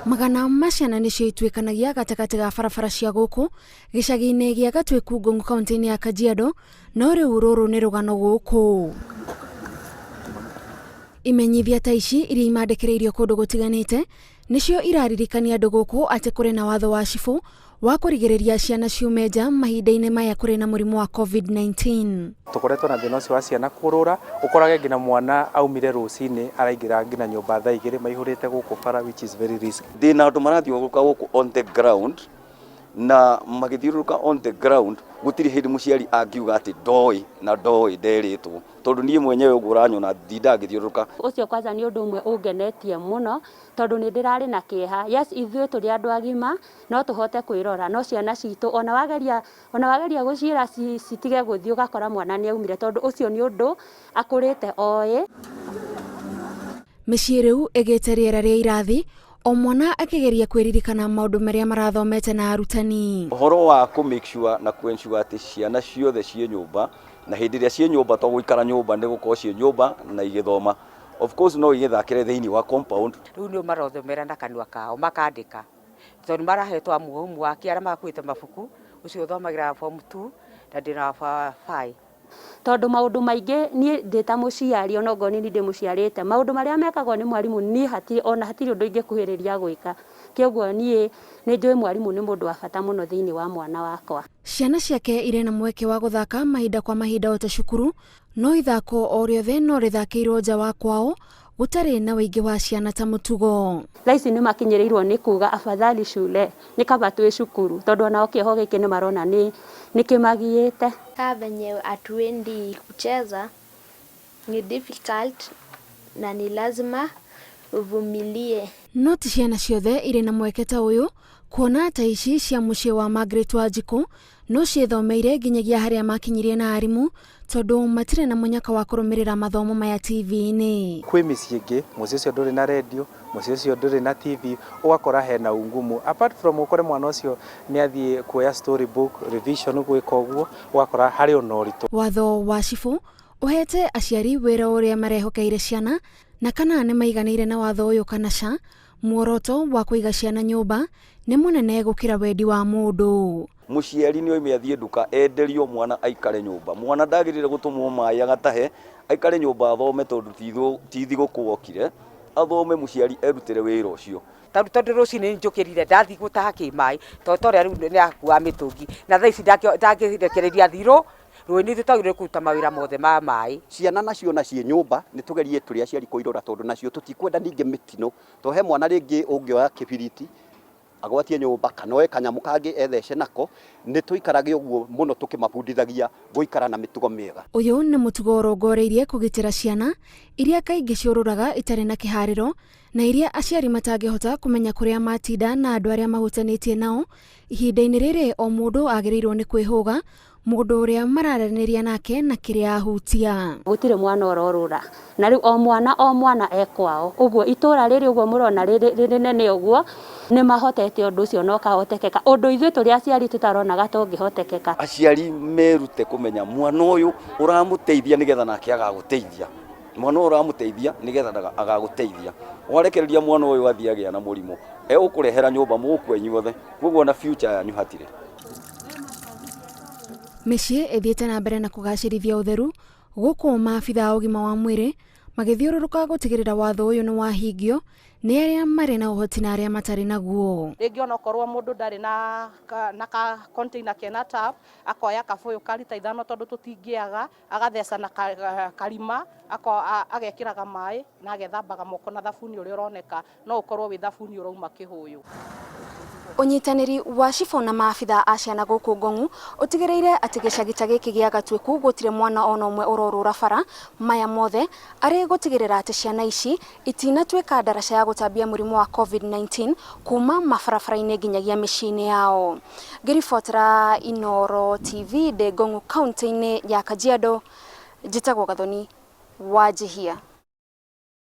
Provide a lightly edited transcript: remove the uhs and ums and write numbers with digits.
Magana ma ciana nĩcio ituĩkanagia gatagatĩ ga barabara cia gũkũ gĩcagi-inĩ gĩa Gatwĩku Ngong'u kaunti-inĩ ya Kajiado, no rĩu rũrũ nĩ rũgano gũkũ. Imenyithia ta ici iria imandĩkĩrĩirio kũndũ gũtiganĩte nĩcio iraririkania andũ gũkũ atĩ kũrĩ na watho wa cibũ wa kũrigĩrĩria ciana ciume nja mahinda-inĩ maya kũrĩ na mũrimũ wa COVID-19. Tũkoretwo na thĩna ũcio wa ciana kũrũra, ũkorage nginya mwana aumire rũcinĩ araingĩra nginya nyũmba thaa igĩrĩ maihũrĩte gũkũ bara which is very risky. Ndĩna andũ marathiũrũrũka gũkũ on the ground na magĩthiũrũrũka on the ground gũtirĩ hĩndĩ mũciari angiuga atĩ ndoĩ na ndoĩ nderĩtwo tondũ niĩ mwenyewe ũguo ũranyona ndindaga ngĩthiũrũrũka. Ũcio kwanza nĩ ũndũ ũmwe ũngenetie mũno tondũ nĩ ndĩrarĩ na kĩeha. Yes, ithuĩ tũrĩ andũ agima no tũhote kwĩrora no ciana citũ ona wageria ona wageria gũciĩra citige gũthiĩ ũgakora mwana nĩ aumire tondũ ũcio nĩ ũndũ akũrĩte oĩ. Mĩciĩ rĩu ĩgĩte rĩera rĩa irathi, o mwana akĩgeria kwĩririkana maũndũ marĩa marathomete na arutani. Ũhoro wa kũ make sure na kũ ensure atĩ ciana ciothe ciĩ nyũmba na hĩndĩ ĩrĩa ciĩ nyũmba to gũikara nyũmba nĩ gũkorwo ciĩ nyũmba na igĩthoma. Of course no igĩthakĩre thĩinĩ wa compound. Rĩu nĩo marathomera na kanua kao makandĩka tondũ nĩ marahetwo homework arĩa makuĩte mabuku, ũcio ũthomagĩra form 2 na ndĩna wa 5. Tondũ maũndũ maingĩ niĩ ndĩ ta mũciari ona okorwo nĩ niĩ ndĩmũciarĩte, maũndũ marĩa mekagwo nĩ mwarimũ niĩ hatirĩ ona hatirĩ ũndũ ingĩkuhĩrĩria gwĩka. Kĩoguo niĩ nĩ njũĩ mwarimũ nĩ mũndũ wa bata mũno thĩinĩ wa mwana wakwa. Ciana ciake irĩ na mweke wa gũthaka mahinda kwa mahinda o ta cukuru, no ithako o rĩothe no rĩthakĩirwo nja wa kwao gũtarĩ na ũingĩ wa ciana ta mũtugo. Thaa ici nĩ makinyĩrĩirwo nĩ kuga afadhali shule, nĩ kaba twĩ cukuru tondũ onao kĩoho gĩkĩ nĩ marona nĩ kĩmagiĩte. Kaa venye hatuendi kucheza ni difficult na ni lazima uvumilie. No ti ciana ciothe irĩ na mweke ta ũyũ kuona ta ici cia mũciĩ wa Margaret Wanjikũ no ciĩthomeire nginyagia harĩa makinyirie na arimũ tondũ matirĩ na mũnyaka wa kũrũmĩrĩra mathomo maya TV-inĩ. Kwĩ mĩciĩ ĩngĩ mũciĩ ũcio ndũrĩ na redio, mũciĩ ũcio ndũrĩ na TV, ũgakora hena ungumu. Apart from ũkore mwana ũcio nĩ athiĩ kuoya story book, revision gwĩka ũguo, ũgakora harĩ ona ũritũ. Watho wa cibũ ũhete aciari wĩra ũrĩa marehokeire ciana na kana nĩ maiganĩire na watho ũyũ kana ca, muoroto wa kũiga ciana nyũmba nĩ mũnene gũkĩra wendi wa mũndũ. Mũciari nĩ oime athiĩ nduka enderio mwana aikare nyũmba. Mwana ndagĩrĩire gũtũmwo maĩ agatahe, aikare nyũmba athome tondũ ti thigũkũ okire, athome mũciari erutĩre wĩra ũcio. Tarĩu tondũ rũcinĩ njũkĩrire ndathiĩ gũtaha kĩmaĩ tondũ ta ũrĩa rĩu nĩ akuaga mĩtũngi na thaa ici ndangĩrekereria athiĩ rũĩ nĩ ithuĩ twagĩrĩirwo kũruta mawĩra mothe ma maĩ. Ciana nacio ona ciĩ nyũmba nĩ tũgerie tũrĩ aciari kũirora tondũ nacio tũtikwenda ningĩ mĩtino, tondũ he mwana rĩngĩ ũngĩoya kĩbiriti agwatie nyũmba kana oe kanyamũ kangĩ ethece nako, nĩ tũikarage ũguo mũno tũkĩmabundithagia gũikara na mĩtugo mĩega. Ũyũ nĩ mũtugo ũrongoreirie kũgitĩra ciana iria kaingĩ ciũrũraga itarĩ na kĩharĩro na iria aciari matangĩhota kũmenya kũrĩa matinda na andũ arĩa mahutanĩtie nao. Ihinda-inĩ rĩrĩ o mũndũ agĩrĩirwo nĩ kwĩhũga mũndũ ũrĩa mararanĩria nake na kĩrĩa ahutia. Gũtirĩ mwana ũrorũra na rĩu o mwana o mwana e kwao ũguo itũra rĩrĩ ũguo mũrona rĩrĩ rĩnene ũguo nĩ mahotete ũndũ ũcio na ũkahotekeka ũndũ ithuĩ tũrĩ aciari tũtaronaga ta ũngĩhotekeka. Aciari merute kũmenya mwana ũyũ ũramũteithia nĩgetha nake agagũteithia, mwana ũyũ ũramũteithia nĩgetha agagũteithia. Warekereria mwana ũyũ athiĩ agĩa na mũrimũ, egũkũrehera nyũmba mũgũkua inyuothe, koguo ona future yanyu hatirĩ. Mĩciĩ ĩthiĩte na mbere na kũgacĩrithia ũtheru gũkũ maabitha a ũgima wa mwĩrĩ magĩthiũrũrũka gũtigĩrĩra watho ũyũ nĩ wahingio nĩ arĩa marĩ na ũhoti na arĩa matarĩ naguo. Rĩngĩ onokorwo mũndũ ndarĩ na ka container kena tap, akoya kabũyũ ka rita 5 tondũ tũtingĩaga, agatheca na karima, agekĩraga maĩ na agethambaga moko na thabuni ũrĩa ũroneka, no ũkorwo wĩ thabuni ũrauma kĩhũyũ. Ũnyitanĩri wa cibũ na maabitha a ciana gũkũ Ngong'u ũtigĩrĩire atĩ gĩcagi ta gĩkĩ gĩa Gatuĩku gũtirĩ mwana ona ũmwe ũrorũra bara, maya mothe arĩ gũtigĩrĩra atĩ ciana ici itinatuĩka ndaraca ya gũtambia mũrimũ wa COVID-19 kuma mabarabara-inĩ nginyagia mĩciĩ-inĩ yao. Ngĩribotera Inooro TV ndĩ Ngong'u kaunti-inĩ ya Kajiado, njĩtagwo Gathoni Wanjihia.